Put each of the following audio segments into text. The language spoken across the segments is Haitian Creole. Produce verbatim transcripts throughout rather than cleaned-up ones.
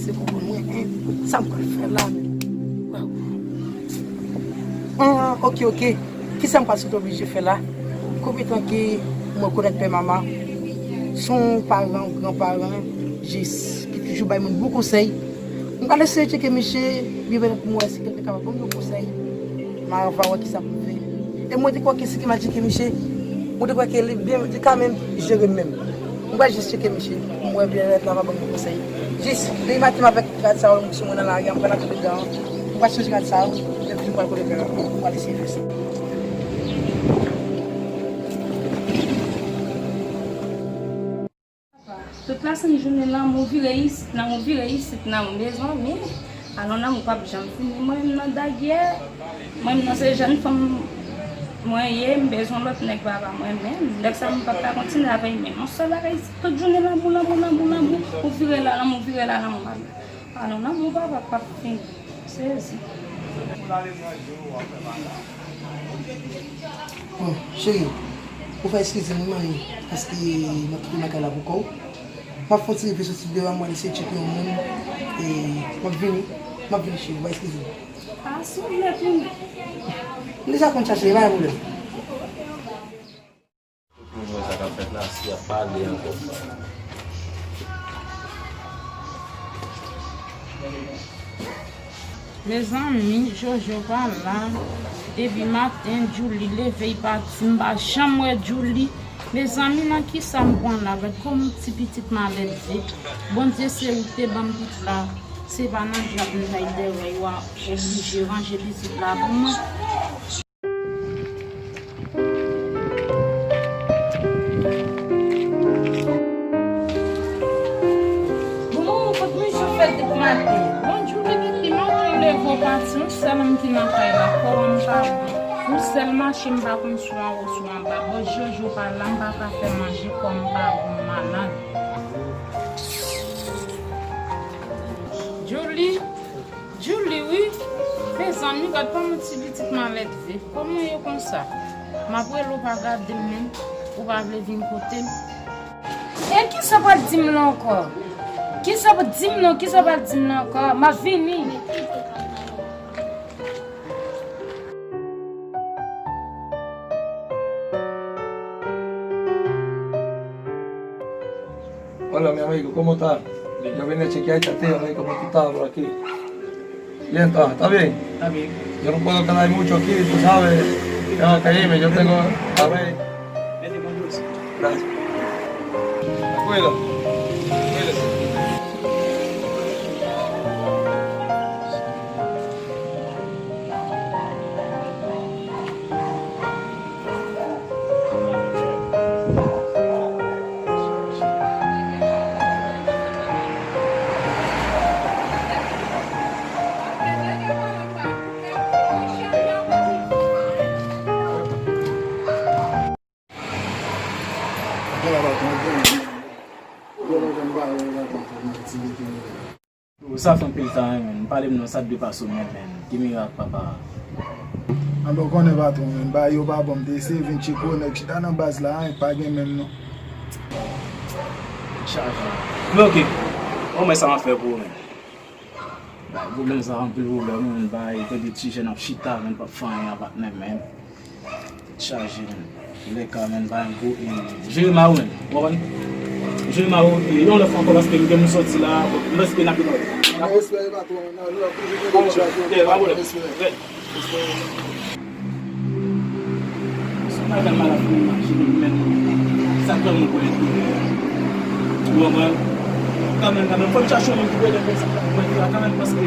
Se pou mwen, hein? Sa m pral fè la menm? Waw. Ah, ok, ok. Kisa m pral sot oblije fè la? Konpetan ke m rekonèt pè Mama, se yon paran, gran paran, jis, ki toujou bay moun bon konsèy. M pral eseye tcheke misye, li vin pou m wè si kèlke kapab ban m yon konsèy. M a va wè kisa pou m fè. E mwen te kwè ke si te m al tcheke misye, mwen te kwè ke li byen, li ka menm jere m menm. Mwen jis tcheke misye, mwen byen nèt la, m a ban m konsèy. Jis, depi maten m avèk rad sa yo sou mwen nan lari a, m pral tonbe dan. Mwen chanje rad sa yo, epi mwen pral kote pè a, mwen eseye fè sa. Tout lasenn jounen lanmou vire isit, lanmou vire isit, lanmou mezanmi. Alon lanmou p ap janm fini. Mwen menm nan dagyè, mwen menm nan se jèn fanm mwen ye, m bezwen lòt nèg papa mwen menm. Nèg sa m p ap ka kontinye avè l menm. Yon sèl bagay, tout jounen lanmou, lanmou, lanmou, lanmou. Ou vire la, lanmou, vire la, lanmou. Alon lanmou papa p ap fini. Sezi. Bon, cheri, ou fè eskize m wi, mami, paske m ap kite lakay la pou kò w. M ap fè yon ti rive soti deyò a, m al eseye tcheke yon moun, e m ap vini, m ap vini, cheri, ou fè eskize m. A, si w vle tounen. M deja konn chache, pa gen pwoblèm. Pou nou wè sa k ap fèt la, si y ap pale ankò. Mezanmi, Jojo pa la. Depi maten, Djouly leve, li pati, m pa janm wè Djouly. Mezanmi, nan kisa m pran la? Gad kòman ti pitit malelve. Bondye, se ou ki te ban m tout la. Se pa nan djab m t al dèyè w a oblije ranje pitit la pou mwen. Bon, manman, kot misye fè depi maten? Bon, Djouly depi maten w leve w pati, ou sèl m ki nan kay la, kò m pa bon. Ou sèl mache m pa konn sou anwo sou anba. Bon, Jojo pa la, m pa ka fè manje, kò m pa bon, m malad. Djouly, Djouly wi. Mezanmi, gad kòman ti pitit malelve. Kòman w ye konsa? M ap rele w pa gade m menm, ou pa vle vin kote m. E kisa w pral di m la ankò? Kisa w di m non? Kisa w pral di m la ankò? M ap vini. Hola, mi amigo, ¿cómo está? Yo vine a chequearte a ti, amigo, ¿cómo tú estás por aquí? Bien, está, está bien. Está bien. Yo no puedo quedar mucho aquí, tú sabes. Tengo que irme, yo tengo, a ver. Vete, buen dulce. Gracias. Cuida. Cuídese. Sa fè anpil tan, wi, menn. Pale m non, sa t dwe pase w menm, menn. Ki mirak, papa? Anben, w konnen, patwon, menn. Bagay yo pa bon. M te eseye vin tcheke w, nèg chita nan baz la, en, pa gen menm, non. Chaje. Men, oke. Omwen sa m ap fè pou ou, menn. Bay pwoblèm sa, anpil pwoblèm, menn. Bay, tande ti jèn ap chita, menn, p ap fè anyen a patnè, menn. Tèt chaje, menn. Lè ka, menn, pa yon gwo, e, jere ma ou, menn. Ou konprann? Jere ma ou, e, yon lòt fwa ankò, paske m gen pou m sòti la, bon, m panse ke n ap gen lòt. Respè, patwon. Nan, nou ap toujou gen lòt bagay. Ok, pa pwoblèm. Respè. Respè. Son bagay m al ap imajine m menm. Sa k fè m kwè ke, ou konprann? Kanmenm, kanmenm, fò m chache yon moun ki konnen konsa, mwen di la kanmenm, paske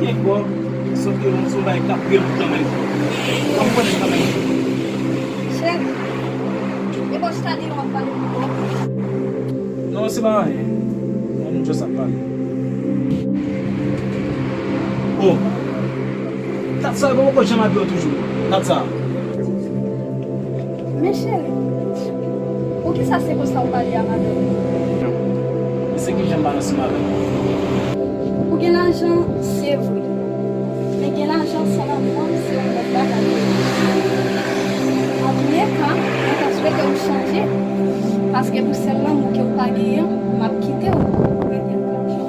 gen kò, sòt ke yon, se yon bagay k ap rele kanmenm. Fò m konnen kanmenm. Cheri, e bò chita deyò w ap pale pou kò w? Non, se pa anyen. Mwen, m just ap pale. Oh! Dat sa yo poko janm abye w toujou. Dat sa. Men cheri, poukisa se konsa w pale a madanm ou? Men se ki jan m pale ansanm avè l. Ou gen lajan, se vre. Men gen lajan san lanmou, se yon lòt bagay. Antouleka, mwen ta swete w chanje. Paske pou sèl lanmou ke w pa genyen, m ap kite w pou rete ak lajan.